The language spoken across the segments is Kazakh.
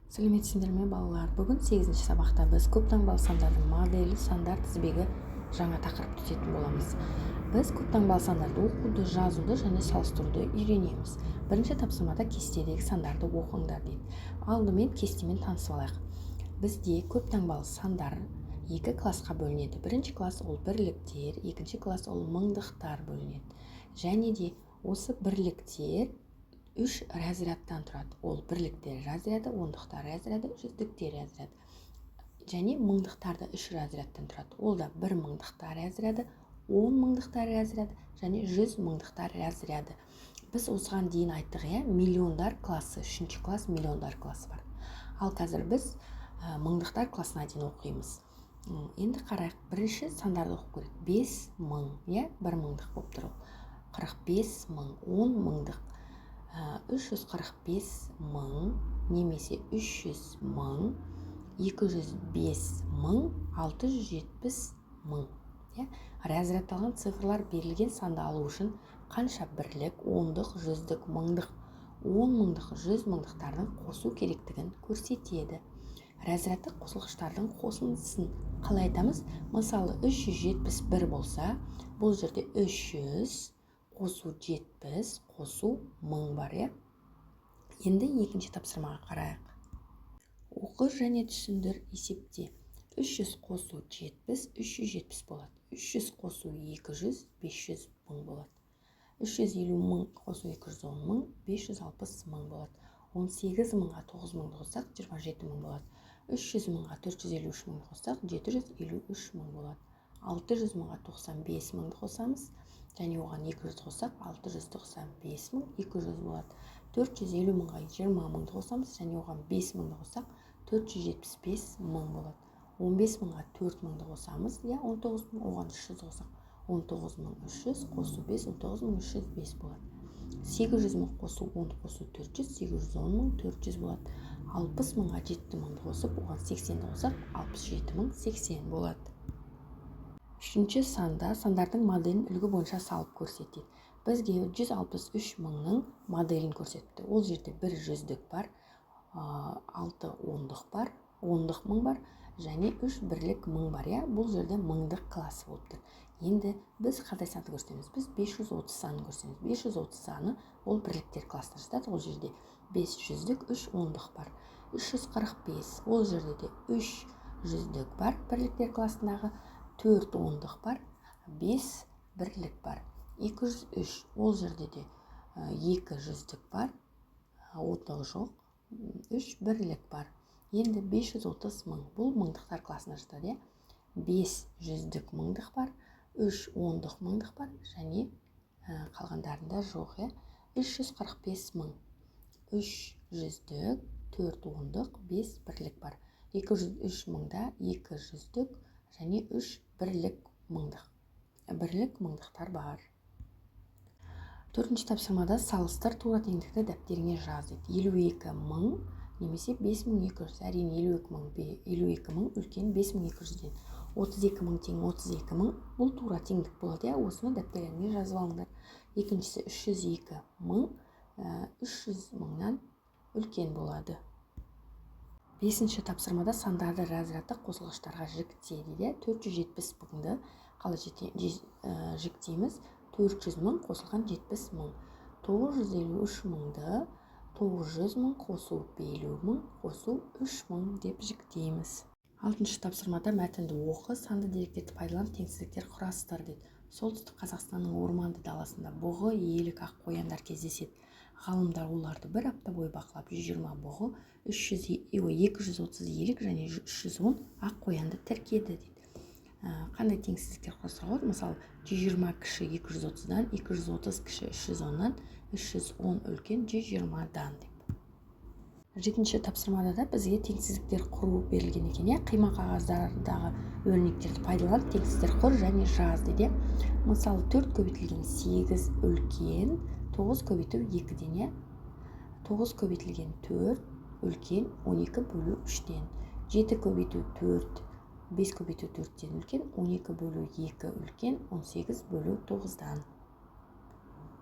Сәлеметсіңдер ме, балалар! Бүгін сегізінші сабақта біз көптаңбалы сандардың моделі, сандар тізбегі жаңа тақырыпты өтетін боламыз. Біз көптаңбалы сандарды оқуды, жазуды және салыстыруды үйренеміз. Бірінші тапсырмада «Кестедегі сандарды оқыңдар» дейді. Алдымен кестемен танысып алайық. Бізде көптаңбалы сандар екі классқа бөлінеді. Бірінші класс ол бірліктер, екінші класс ол мыңдықтар бөлінеді. Және де осы бірліктер үш разрядтан тұрады: ол бірліктер разряды, ондықтар разряды, жүздіктер разряды. Және мыңдықтар да үш разрядтан тұрады: ол да бір мыңдықтар разряды, он мыңдықтар разряды және жүз мыңдықтар разряды. Біз осыған дейін айттық, иә, миллиондар классы, үшінші класс, миллиондар классы бар. Ал қазір біз мыңдықтар классына дейін оқимыз. Енді қарайық, бірінші сандарды оқып көрейік. 5000, иә, бір мыңдық болып тұр. Ол 45 000, он мыңдық. 345 000 немесе 300 000, 205 000, 670 000, иә. Разрядталған цифрлар берілген санды алу үшін қанша бірлік, ондық, жүздік, мыңдық, он мыңдық, жүз мыңдықтардың қосу керектігін көрсетеді. Разрядтық қосылғыштардың қосындысын қалай айтамыз? Мысалы, 371 болса, бұл жерде 300 қосу 70 қосу 1000 бар, иә. Енді екінші тапсырмаға қарайық. Оқы және түсіндір, есепте. 300 қосу 70 370 болады. 300 қосу 200 500 мың болады. 350 мың қосу 210 мың 560 мың болады. 18 мыңға 9 мыңды қоссақ, 27 мың болады. 300 мыңға 453 мыңды қоссақ, 753 мың болады. 600 мыңға 95 мыңды қосамыз және оған 200 қоссақ, 695 200 болады. 450 мыңға 20 мыңды қосамыз және оған 5 мыңды қоссақ, 475 мың болады. 15 мыңға 4 мыңды қосамыз, иә, 19 мың. Оған 300 қоссақ, 19 300 қосу 5, 19 305 болады. 800 мың қосу 10 қосу 400, 810 400 болады. 60 мыңға 7 мыңды қосып, оған 80-ді қоссақ, 67 080 болады. Үшінші санда сандардың моделін үлгі бойынша салып көрсетеді. Бізге 163 мыңның моделін көрсетті. Ол жерде бір жүздік бар, алты ондық бар, ондық мың бар және үш бірлік мың бар, иә. Бұл жерде мыңдық классы болып тұр. Енді біз қандай санды көрсетеміз? Біз 530 санын көрсетеміз. 530 саны ол бірліктер классына жатады. Ол жерде 5 жүздік, үш ондық бар. 345, ол жерде де үш жүздік бар, бірліктер классындағы, төрт ондық бар, бес бірлік бар. 203, ол жерде де екі жүздік бар, ондық жоқ, үш бірлік бар. Енді 530 мың, бұл мыңдықтар классына жатады, иә. Бес жүздік мыңдық бар, үш ондық мыңдық бар және қалғандарында жоқ, иә. 345 мың: үш жүздік, төрт ондық, бес бірлік бар. 203 мыңда екі жүздік және үш бірлік мыңдық, бірлік мыңдықтар бар. Төртінші тапсырмада «Салыстыр, тура теңдікті дәптеріңе жаз» дейді. 52 000 немесе 5200. Әрине, 52 000, 52 000 үлкен 5200-ден. 32 000 тең 32 000, бұл тура теңдік болады, иә. Осыны дәптерлеріңе жазып алыңдар. Екіншісі: 302 000 300 мыңнан үлкен болады. Бесінші тапсырмада «Сандарды разрядтық қосылғыштарға жікте» дейді. 470 мыңды қалай жіктейміз? 400 000 қосылған 70 000. 953 мыңды 900 000 қосу 50 000 қосу 3000 деп жіктейміз. Алтыншы тапсырмада «Мәтінді оқы, санды деректерді пайдаланып, теңсіздіктер құрастыр» дейді. Солтүстік Қазақстанның орманды даласында бұғы, елік, ақ қояндар кездеседі. Ғалымдар оларды бір апта бойы бақылап, 120 бұғы, 300, ой, 230 елік және 310 ақ қоянды тіркеді дейді. Қандай теңсіздіктер құрастыруға болады? Мысалы, 120 кіші 230-дан, 230 кіші 310-нан, 310 үлкен 120-дан деп. Жетінші тапсырмада да бізге теңсіздіктер құру берілген екен, иә. «Қима қағаздардағы өрнектерді пайдаланып, теңсіздіктер құр және жаз» дейді. Мысалы, төрт көбейтілген сегіз үлкен тоғыз көбейту екіден, иә. Тоғыз көбейтілген төрт үлкен 12 бөлу үштен. Жеті көбейту төрт бес көбейту төрттен үлкен, 12 бөлу екі үлкен 18 бөлу тоғыздан.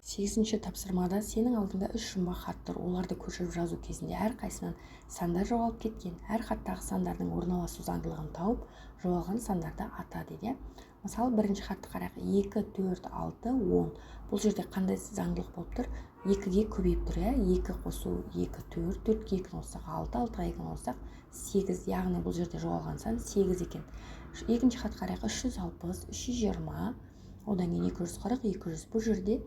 Сегізінші тапсырмада сенің алдыңда үш жұмбақ хат тұр. Оларды көшіріп жазу кезінде әрқайсысынан сандар жоғалып кеткен. Әр хаттағы сандардың орналасу заңдылығын тауып, жоғалған сандарды ата дейді, иә. Мысалы, бірінші хатты қарайық: 2, 4, 6, 10. Бұл жерде қандай заңдылық болып тұр? Екіге көбейіп тұр, иә. Екі қосу екі – төрт, төртке екіні қоссақ – алты, алтыға екіні қоссақ – сегіз. Яғни бұл жерде жоғалған сан сегіз екен. Екінші хат қарайық: 360, 320, одан кейін 240, 200. Бұл жерде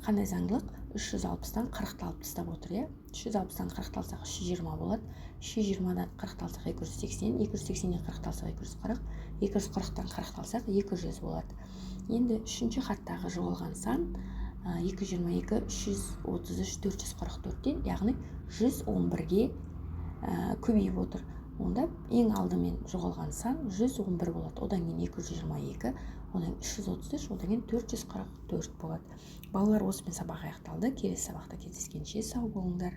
қандай заңдылық? 360-тан 40-ты алып тастап отыр, иә. 360-тан 40-ты алсақ, 320 болады. 320-дан 40-ты алсақ, 280. 280-нен 40-ты алсақ, 240. 240-тан 40-ты алсақ, 200 болады. Енді үшінші хаттағы жоғалған сан 222, 333, 444-тен, яғни 111-ге көбейіп отыр. Онда ең алдымен жоғалған сан 111 болады, одан кейін 222, одан 333, одан кейін 444 болады. Балалар, осымен сабақ аяқталды. Келесі сабақта кездескенше сау болыңдар.